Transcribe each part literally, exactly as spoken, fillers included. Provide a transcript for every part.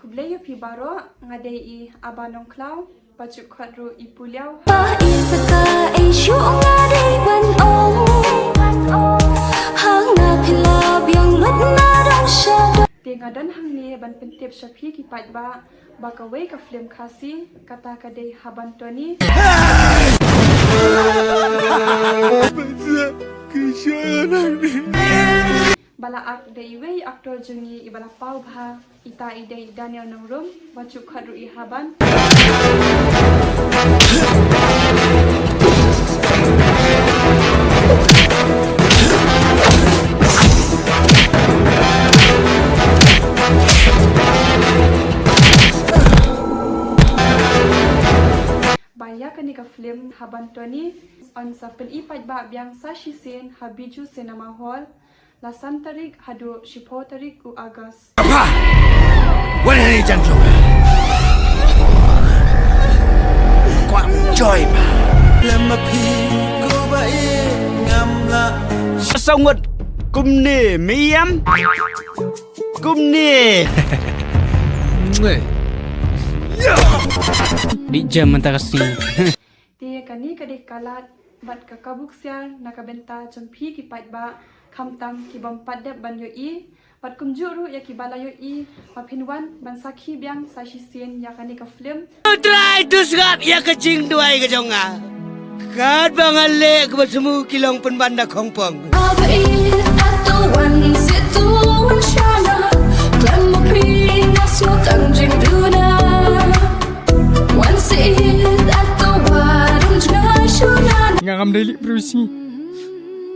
Khublei ïa phi baroh, nga dei i Aba Nongkhlaw, ba ju khot ruh i Puliaw. Ba i sa ka ei shu nga dei ban ong. Hang na phi la biang lut na dong sha dong. Te nga don hangne ban pyntip sha phi ki paidbah ba kawei ka film Khasi, kata ka dei Haban Tony. Ba la ak da iwei i actor jong ngi i ba la paw bha, ita i dei Daniel Nongrum, ba ju khot ruh i Haban. Ba ïa kane ka film Haban Tony yn sa plie paidbah biang sa shisien ha Bijou Cinema Hall, la san tarik haduh shiphew tarik u August. Apa! Wan hangne jan jong. Kwah joy pa. Lem ma phi ko ba i ngam la. Sa ngut kumne me ïam. Kumne. Di jam mynta ka sngi. Te kane ka dei ka lad bad ka kabu ksiar na ka bynta jong phi ki paidbah, khamtam ki bym pat dep ban ïohi, bad kumjuh ruh ïa ki ba la ïohi, ba phin wan ban sakhi biang sa shisien ïa kane ka film. Trai tu sngap ïa ka jingduwai ka jong nga. Katba nga leh kaba smu ki long pynban da khongpong. Aba ïeit ato wan situ wan shana, khlem ma phi nga sngewtang jingduna. Wan siit ato wan jngai shuna. Nga ngam dei lih briew sngi.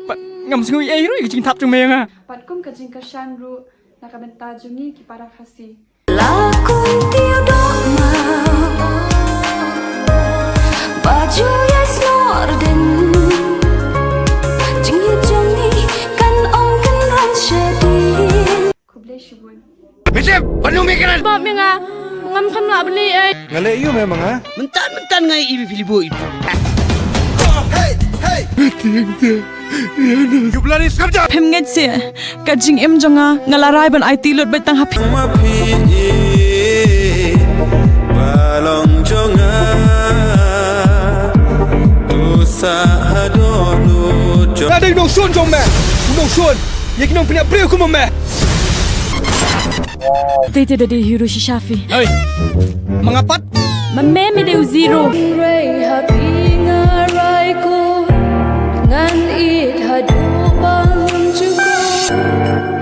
Pat ngam sngew ei ruh ïa ka jingthap jong me ïa nga. Pat kum ka jingkyrshan ruh na ka bynta jong ngi ki para Khasi. La kum tiu dok ma. Ba ju ïa snor den. Jingïeit jong ngi kan ong kan ran shadien. Khublei shibun. Mitip, panu mi kran. Bap mi nga, ngam kham lah beli ai. Nga leh yu me ma nga. Mentan mentan ngai ibi pilibo ibu. Hey, hey. Tiang tiang. Yu blari skap ja. Phem ngeit se, ka jingim jong nga, nga la rai ban aiti lut bad tang ha phi. Ma phi i, ba long jong nga. Tu sa ha do nu jong. Nga dei nongshun jong me. Nongshun. Ïa ki nongpynïap briew kum me. Te te da dei hero shisha phi. Hei. Ma nga pat. Ma me me dei u zero. Rei ha phi nga rai ko. Ngan ïeit ha